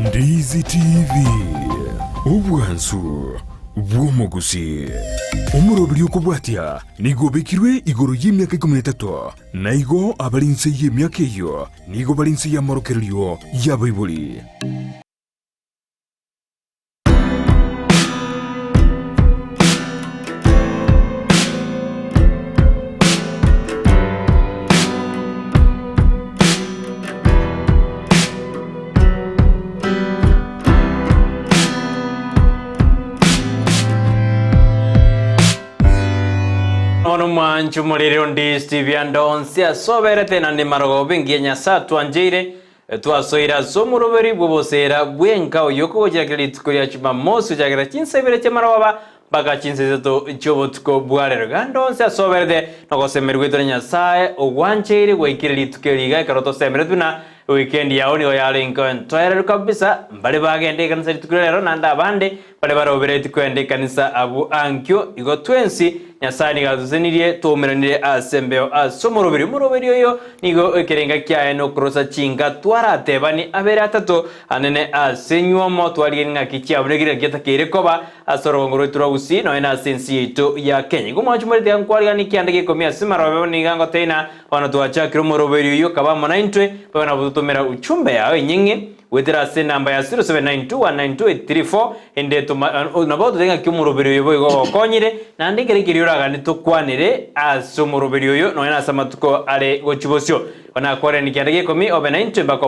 Ndizi TV, obwansu bw'omogusii. Omoroberi okobwatia nigo obekirwe igoro y'emiaka ikomi na etato, na igo abare inse y'emiaka eyio nigo bare inse y'amorokererio y'abaibori. Bono mwanche omorere onde Steve ande onsi ase oberete naende marogoba engiya Nyasae atwancheire, Twasoire ase omoroberi bw'oboseera bw'enka oyio okogochakera rituko ria Jumamosi gochakera chinsa ibere chi'amarogoba mpaka chinsa isato chi'obotuko bwa rero. Ganda onsi ase oberete nogosemeria gwaito na Nyasae ogwancheire gwaikire rituko eri iga ekero tosemeretwe buna ewikendi yao nigo yarenge entoereru kabisa. Mbare bagenda ekanisa rituko ria rero naende abande Baria baroberetie kwenda ekanisa abwo ankio, igo twensi Nyasae nigo atosesenirie twaumeranire ase embeo ase omoroberi. Omoroberi oyo nigo ekerenga kiaye nokorosa chinka twaratebanie abere atato anene ase enywomo twarigerie ng'aki chiabunekire ng'aki etakeire koba ase orogongo rwaito rwa Gusii nonya na ase ense yaito ya Kenya. Igo mwanche morete iga nkwariganie kianda gia ikomi ase marobe bono niga ngotebia ng'a bono twachakire omoroberi oyio kaba amo naintwe babe nabo totomera uchumbe yao enyeng'e Goetera ase enamba ya 0792192834 ende toma nabo ototebie ng'aki omoroberi oyo boigo ogokonyire, naende ekero ekeria oraganie tokwanere ase omoroberi oyo nonya nase amatuko are gochia bosio. Bono nakwarire kianda gia ikomi obe naintwe mpaka.